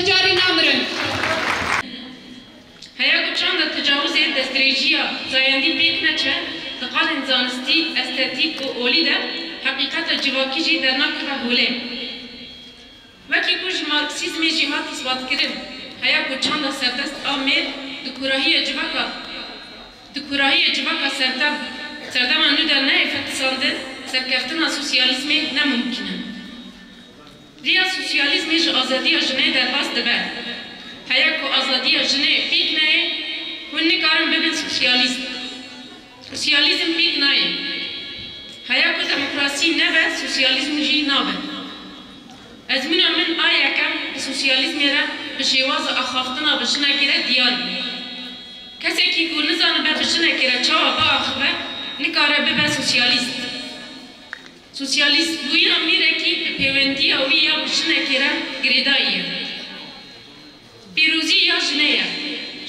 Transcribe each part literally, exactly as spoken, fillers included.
Carî namirin. Heya ku çanda tecawizê, destdirêjiya zayendî pêk neçe, di qalên zanistî, estetîk û olî de heqîqeta civakî jî dernakeve holê. Wekî ku ji Marksîzmê jî hat îsbatkirin, heya ku çanda serdest a mêr di kûrahiya civaka, di kûrahiya civaka serdem, serdema nû de neyê fetisandin, serkeftina sosyalîzmê ne mumkîn e. Riya sosyalîzmê ji azadiya jinê derbas dibe. Heya ku azadiya jinê pêk neyê, hûn nikarin bibin sosyalîst. Sosyalîzm pêk nayê. Heya ku demokrasî nebe, sosyalîzm jî nabe. Ezmûna min a yekem bi sosyalîzmê re bi şêwaza axaftina bi jinekê re diyar bû. Kesekî ku nizanibe bi jinekê re çawa biaxive, nikare bibe sosyalîst. Sosyalîstbûyîna mîrekî bi pêwendiya wî ya bi jinekê re girêdayî ye. Pîrozî ya jinê ye.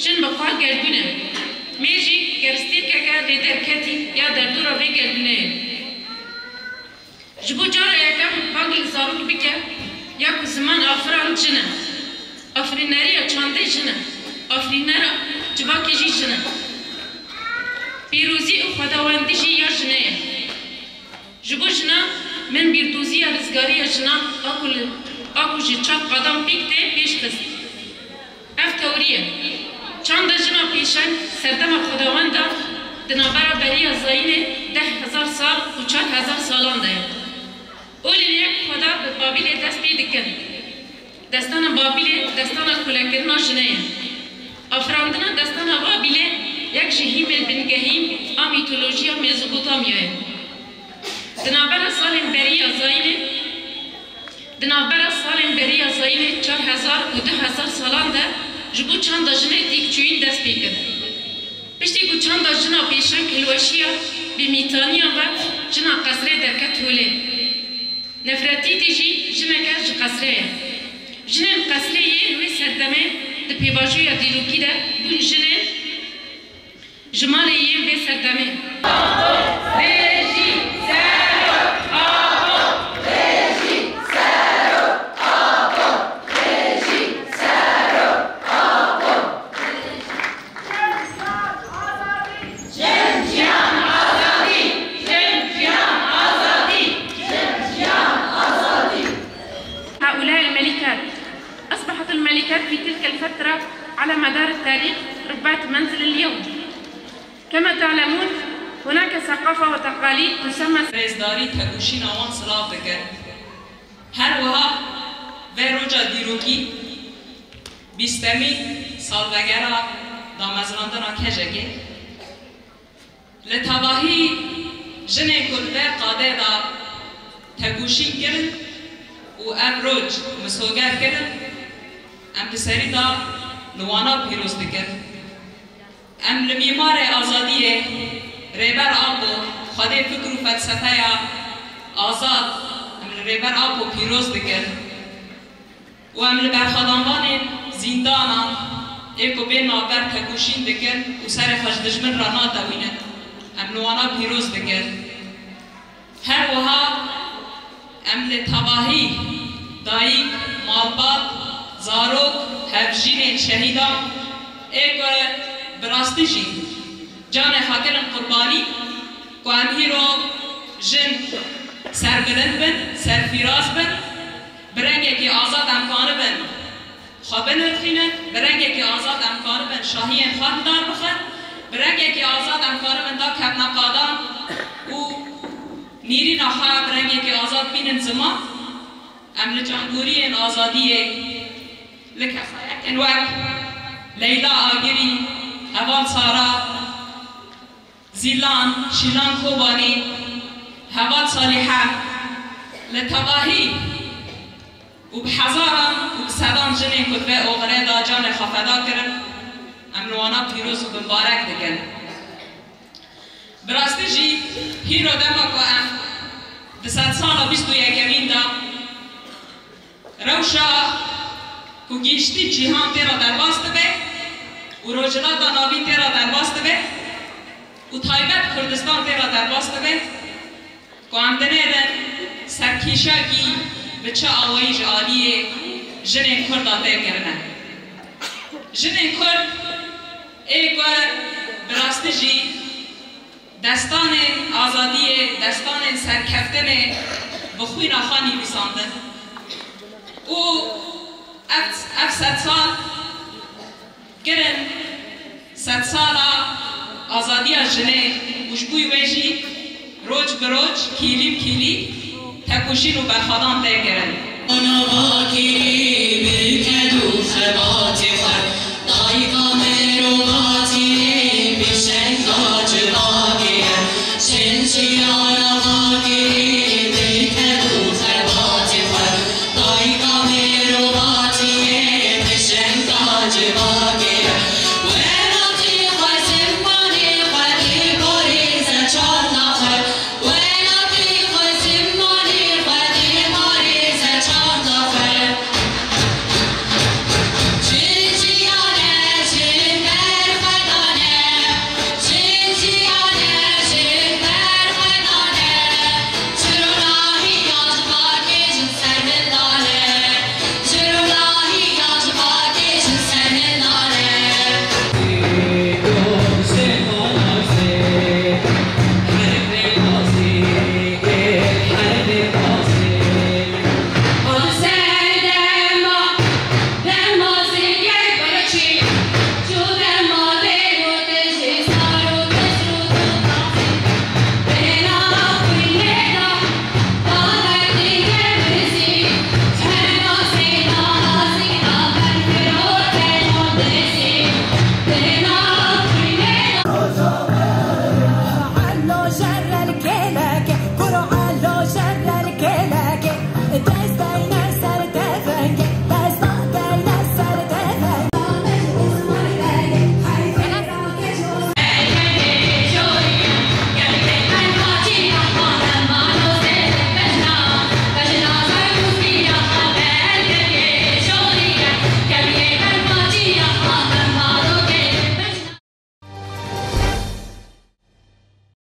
Jin bi xwe gerdûn e. Mêr jî gerstêrkeke lêderketî ya derdora vê gerdûnê ye. Ji bo cara yekem bang li zarok bike ya ku ziman afirand jin e. Afirîneriya çandê jin e. Afirînera civakê jî jin e. Pîrozî û xwedawendî jî ya jinê ye. Ji bo jinan, min bîrdoziya rizgariya jinan a ku li, a ku ji çar qadan pêk tê pêş xist. Ev tewrî ye. Çanda jina pêşeng serdema xwedawenda di navbera beriya zayînê deh hezar sal û çar hezar salan de ye. Olên yek xweda bi Babîlê dest pê dikin. Destana Babîlê destana kulekirina jinê ye. Afirandina destana Babîlê yek ji hîmên bingehîn a mîtolojiya Mezopotamyayê ye. Di navbera salên beriya zayînê, di navbera salên beriya zayînê çar hezar û du hezar salan de ji bo çanda jinê têkçûyîn dest pê kir. Piştî ku çanda jina pêşeng hilweşiya bi mîtaniyan ve jina qesrê derket holê. Nefretîtî jî jineke ji qesrê ye. Jinên qesrê yê li wê serdemê di pêvajoya dîrokî de bûn jinên ji malê yên vê serdemê. Rêjî, serok, abo! Rêjî, serok, abo! Rêjî, serok, abo! Jin, jiyan, azadî! Jin, jiyan, azadî! Jin, jiyan, azadî! هؤلاء الملكات. أصبحت الملكات في تلك الفترة على مدار التاريخ ربات منزل اليوم. كما تعلمون، هناك ثقافة وتقاليد تسمى Rêzdarî tegoşîna wan silav dikin. Her wiha vê roja dîrokî, bîstemîn salvegera damezrandina kejekê, li tevahî jinên ku li vê qadê de tegoşîn kirin û ev roj misoger kirin, em di serî de li wana pîroz dikin. Em li mîmarê azadiyê Rêber Apo, xwedê fikr û felsefeya azad, em li Rêber Apo pîroz dikin û em li berxwedanvanên zîndanan ê ku bên navber tekoşîn dikin û serê xwe ji dijmin re natewînin, em li wana pîroz dikin. Her wiha em li tevahî dayik, malbat, zarok, hevjînên şehîdan ê ku bi rastî jî canê xwe kirin qurbanî, ku em hîro jin serbilind bin, serfîraz bin, bi rengekî azad em kanibin xwe binirxînin, bi rengekî azad em karibin şahiyên xwe li dar bixin, bi rengekî azad em karibin dakevne qadan û nîrîna xwe bi rengekî azad bînin ziman. Em li cangoriyên azadiyê, li kesayetên wek Leyla Agirî, Heval Sara, Zîlan, Şîlan Kobanî, Heval Salîhe, li tevahî û bi hezaran û bi sedan jinên ku di vê oxirê de canê xwe feda kirin, em li wana pîroz û bimbarek dikin. Bi rastî jî hîro dema ku em di sedsala bîst û yekemîn de Rewşa ku giştî cîhan tê re derbas dibe û Rojhilata Navîn tê re derbas dibe û taybet Kurdistan tê re derbas dibe, ku em dinêrin ser kîşakî bi çi awayî ji aliyê jinên Kurda tê kirine. Jinên Kurd ê ku bi rastî jî destanên azadiyê, destanên serkeftinê bi xwîna xwe nivîsandin û ev, ev sedsal kirin sedsala azadiya jinê û ji bo wê jî roj bi roj, kîlî bi kîlî tekoşîn û berxwedan tê kirin.